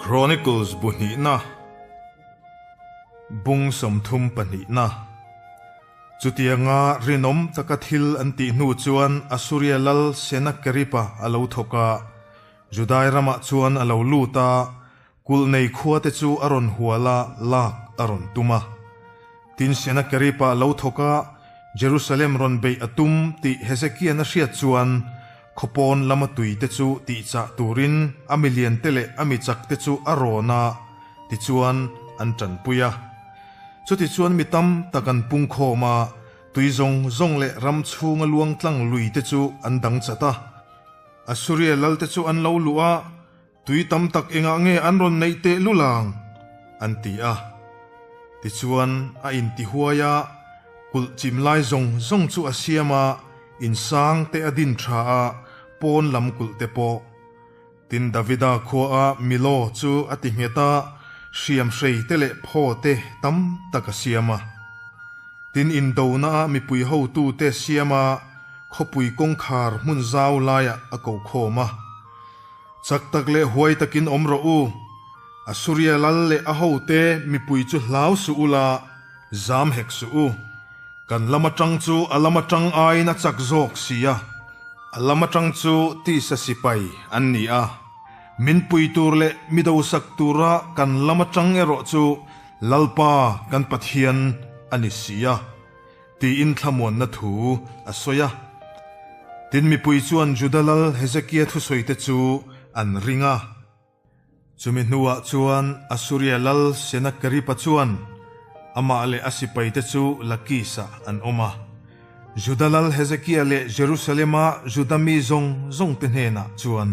Chronicles bu hnihna, Bung 32na. Chutianga rinawm taka thil an tih hnu chuan Assuria lal Sennacherib-a a lo thawk a, Judai ramah chuan a lo lut a, Kulh nei khua te chu a rawn hual a, lak a rawn tum a. Tin, Sennacherib-a lo thawk a, Jerusalem rawn beih a tum tih Hezekia'n a hriat chuan khawpawn lama tui te chu tihchah turin a milian te leh a michak te chu a rawn a, tichuan an tanpui a. Chutichuan mi tam tak an pungkhawm a, tui zawng zawng leh ram chhunga luang tlang lui te chu an dang chat a. Assuria lal te chu an lo luh a, Tui tam tak engah nge an rawn neih teh lul ang? an ti a. Tichuan a inti huai a, kulh chim lai zawng zawng chu a siam a, insang te a din tha a, pawn lam kulh te pawh. Tin Davida khua a Milo chu a ti nghet a, hriam hrei te leh phaw te tam tak a siam a. Tin indona a mipui hotu te siam a, khawpui kawngkhar hmun zau laiah a ko khawm a. Chak tak leh huai takin awm rawh u. Assuria lal leh a hote mipui chu hlau suh u la, zam hek suh u. Kan lam atang chu a lam atang aiin a chak zawk si a, a lam atang chu tisa sipai an ni a. Min pui tur leh mi dosak tura kan lam atang erawh chu Lalpa kan Pathian a ni si a. Tiin thlamuanna thu a sawi a. Tin, mipui chuan Juda lal Hezekia thusawite chu an ring a. Chumi hnuah chuan Assuria lal Sennacherib-a chuan amah leh a sipaite chu Lakis-ah an awm a. Juda lal Hezekia leh Jerusalem-a Juda mi zawng zawngte hnenah chuan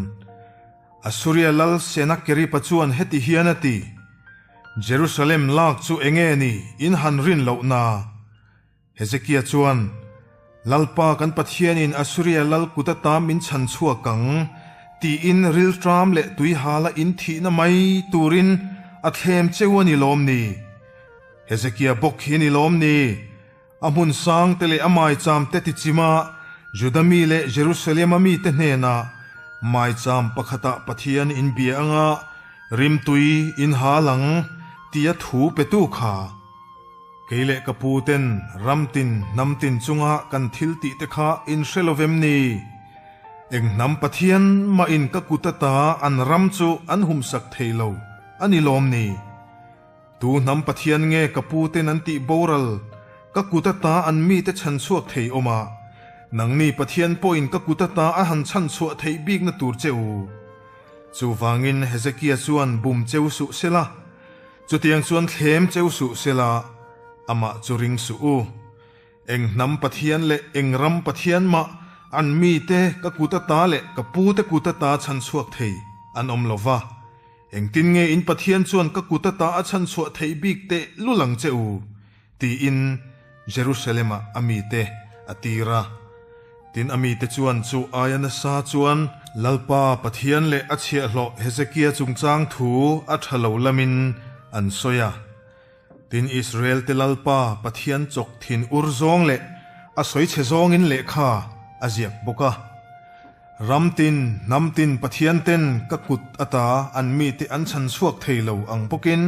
Assuria lal Sennacherib-a chuan heti hian a ti, Jerusalem lak chu enge ni in han rin loh na? Hezekia chuan, Lalpa kan Pathianin Assuria lal kut ata min chhan chhuak ang, tiin rilṭam leh tuihala in thihna mai turin a thlem cheu a ni lawm ni? Hezekia bawk hi a ni lawm ni? A hmun sang te leh a maicham te tichima Juda mi leh Jerusalem-a mite hnenah maicham pakhatah Pathian in bia anga rimtui in hal ang tia thu petu kha. Kei leh ka pu ten ram tin hnam tin chunga kan thil tih te kha in hre lo vem ni? Eng hnam Pathian mah in ka kut ata an ram chu an humsak thei lo a ni lawm ni? Tu hnam Pathian nge ka pu ten an tih boral, ka kut ata an mite chhan chhuak thei awm a, nangni Pathian pawhin ka kut ata a han chhan chhuah theih bikna tur che u. Chuvangin Hezekia chuan bum cheu suh sela, chutiang chuan thlem cheu suh sela, amah chu ring suh u. Eng hnam Pathian leh eng ram Pathian mah an mite ka kut ata leh ka pute kut ata chhan chhuak thei an awm lo va. Engtin nge in Pathian chuan ka kut ata a chhan chhuah theih bik teh lul ang che u? tiin Jerusalem-ah a mite a tir a. Tin, a mite chuan chu aia nasa chuan Lalpa Pathian leh a chhiahhlawh Hezekia chungchang thu a tha lo lamin an sawi a. Tin, Israel-te Lalpa Pathian chawk thin ur zawng leh a sawi chhe zawngin lehkha a ziak bawk a. Ram tin, hnam tin Pathian ten ka kut ata an mite an chhan chhuak thei lo ang bawkin,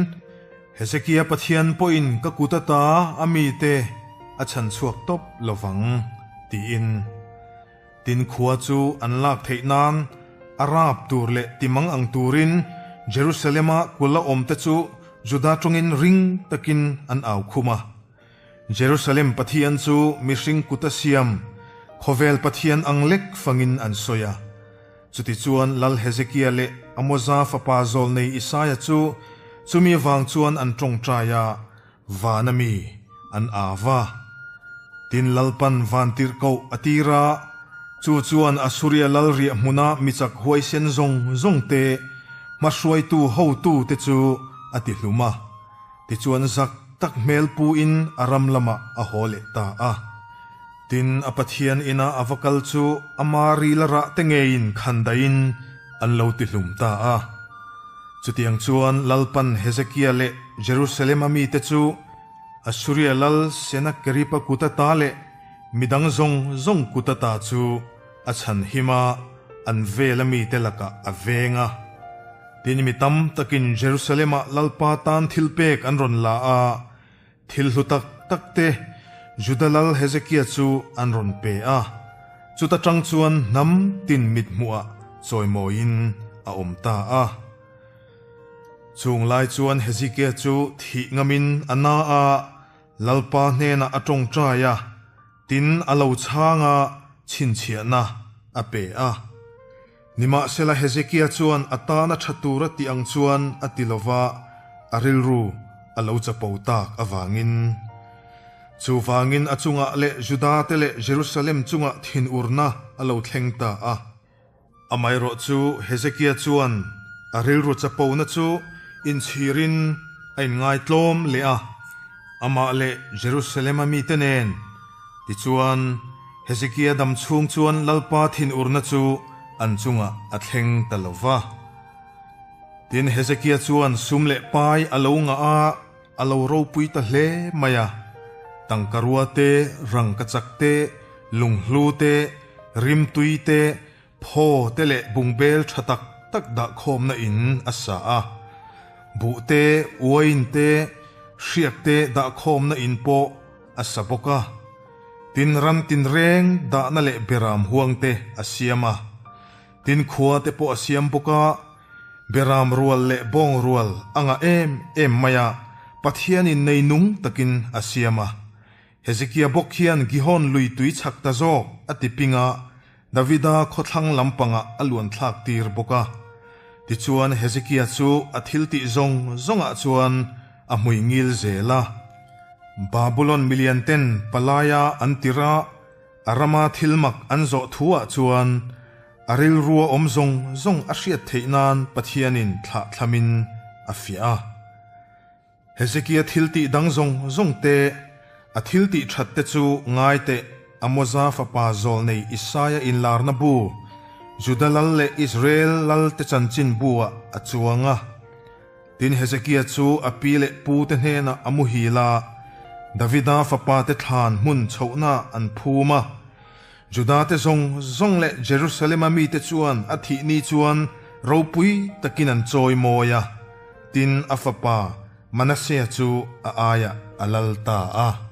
Hezekia Pathian pawhin ka kut ata a mite a chhan chhuak tawp lo vang, tiin. Tin khua chu an lak theih nan a rap tur leh timang ang turin Jerusalem-a kula awmte chu Juda tawngin ring takin an au khum a. Jerusalem Pathian chu mihring kut a siam, khawvel Pathian ang lek fangin an sawi a. Chutichuan Lal Hezekia leh Amoza fapa zawlnei Isaia chu chumi vang chuan an tawngtai a, Van a mi an â va. Tin Lalpan van tirhkoh a tir a, chu chuan Assuria lal riah hmuna mi chak huaisen zawng zawng te, hmahruaitu hotu te chu a ti hlum a. Tichuan zak tak hmel puin a ram lamah a haw leh ta a. Tin a Pathian ina a va kal chu ama ril a rah te ngeiin khan daihin an lo ti hlum ta a. Chutiang chuan Lalpan Hezekia leh Jerusalem-a mite chu Assuria lal Sennacherib-a kut ata leh midang zawng zawng kut ata chu a chhan him a, an vela mite lakah a veng a. Tin, mi tam takin Jerusalem-ah Lalpa tan thilpek an rawn la a, thil hlu tak tak te Juda lal Hezekia chu an rawn pe a, chuta tang chuan hnam tin mithmuhah chawimawiin a awm ta a. Chung lai chuan Hezekia chu thih ngamin a na a, Lalpa hnenah a tawngtai a, tin a lo chhang a, chhinchhiahna a pe a. Nimahsela Hezekia chuan a tana tha tur a tih ang chuan a ti lo va, a rilru a lo chapo tak avangin. Chuvangin a chungah leh Juda te leh Jerusalem chungah thinurna a lo thleng ta a. Amaherawh chu Hezekia chuan a rilru chapona chu inchhirin a inngaitlawm leh a, amah leh Jerusalem-a mite nen. Tichuan, Hezekia dam chhung chuan Lalpa thinurna chu an chungah a thleng ta lo va. Tin, Hezekia chuan sum leh pai a lo ngah a, a lo ropui ta hle mai a. Tangka rua te, rangkachak te, lunghlu te, rimtui te, Phaw te leh bungbel tha tak tak dah khawmna in a sa a, buh te, uain te, hriak te dah khawmna in pawh a sa bawk a. Tin ram tinreng dahna leh beram huang te a siam a. Tin khua te pawh a siam bawk a, beram rual leh bawng rual a ngah em em mai a, Pathianin nei nung takin a siam a. Hezekia bawk hian Gihon lui tui chhak ta zawk a ti ping a, Davida khawthlang lampangah a luan thlak tir bawk a. Tichuan Hezekia chu a thiltih zawng zawngah chuan a hmui ngil zel a. Babulon milian ten palaia an tir a, a rama thil mak an zawh thuah chuan a rilrua awm zawng zawng a hriat theih nan Pathianin thlah thlamin a fiah a. Hezekia thiltih dang zawng zawng te, a thiltih that te chu ngai teh, Amoza fapa zawlnei Isaia inlarna bu, Juda lal leh Israel lal te chanchin buah a chuang a. Tin, Hezekia chu a pi leh pu te hnenah a muhil a, Davida fapa te thlan hmun chhohnaah an phum a. Juda te zawng zawng leh Jerusalema mite chuan a thih ni chuan ropui takin an chawi mawi a. Tin, a fapa Manasea chu a aiah a lal ta a.